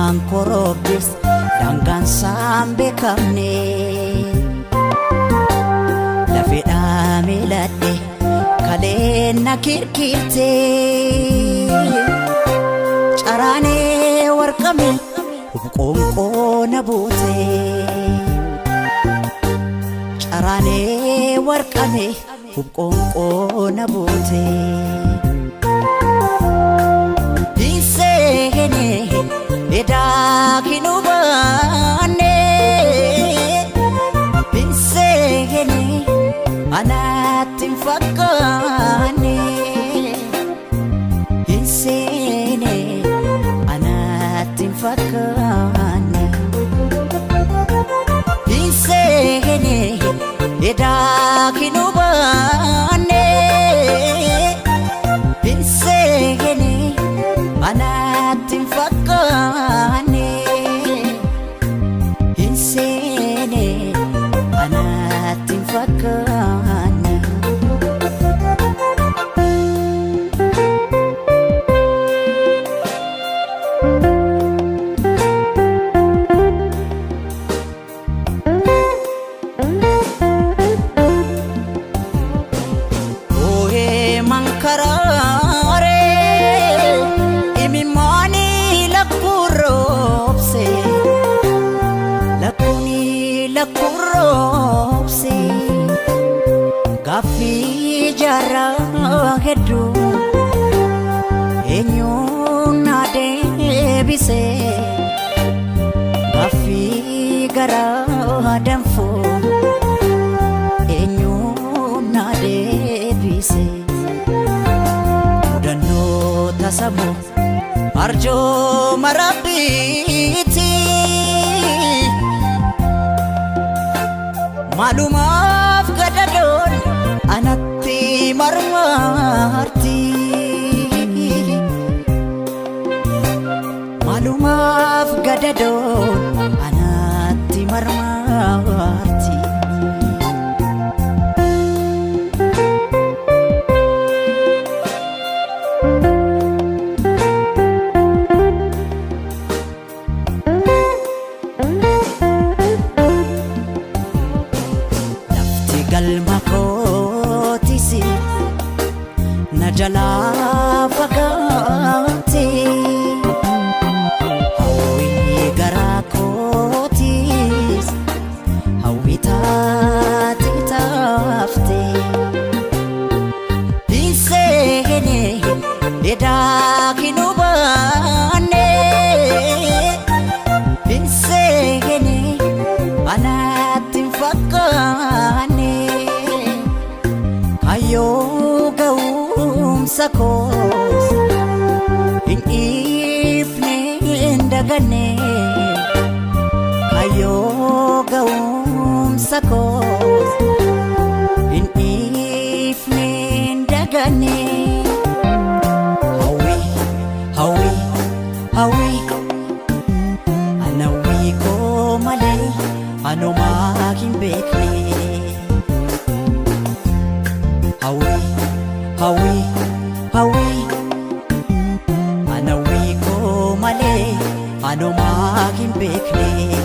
Imimmaan korobbis daangaan isaan beekamne. Lafeedhaa miiladhe kaleen na kirkirte. Caraanee warqame qoonqoo na buute. Caraanee warqame qoonqoo na buute. Hinseene edaa hin hubanne. Hinseene anatti hin fakkaanne. Hinseene anatti hin fakkaanne. Hinseene edaa hin hubanne. Hinseene anatti hin fakkaanne. Hinseene anatti hin fakkaanne. Oohee mankaraaree imimmaanii lakkuroobse lakkuuni lakkuroobse gaaffii jaarraa hedduu eenyuun na deebise gaaffii garaa danfuu eenyuun na deebise. Mudannoo tasamoo arjooma rabbiiti. Maalumaaf gadadoon anatti marmarti. Maalumaaf gadadoon anatti marmarti. Lafti galma kootis na jalaa fagaate. Hawwii garaa kootis hawwii taate taafte. Hinseene edaa hin hubanne. Hinseene anatti hin fakkaanne. Kayyoo ga'umsa koos hin dhiifne hin daganne. Kayyoo ga'umsa koos hin dhiifne hin daganne. Hawwii hawwii hawwii ana hawwii koo malee anumaa hin beekne. Hawwii hawwii hawwii ana hawwii koo malee anumaa hin beekne.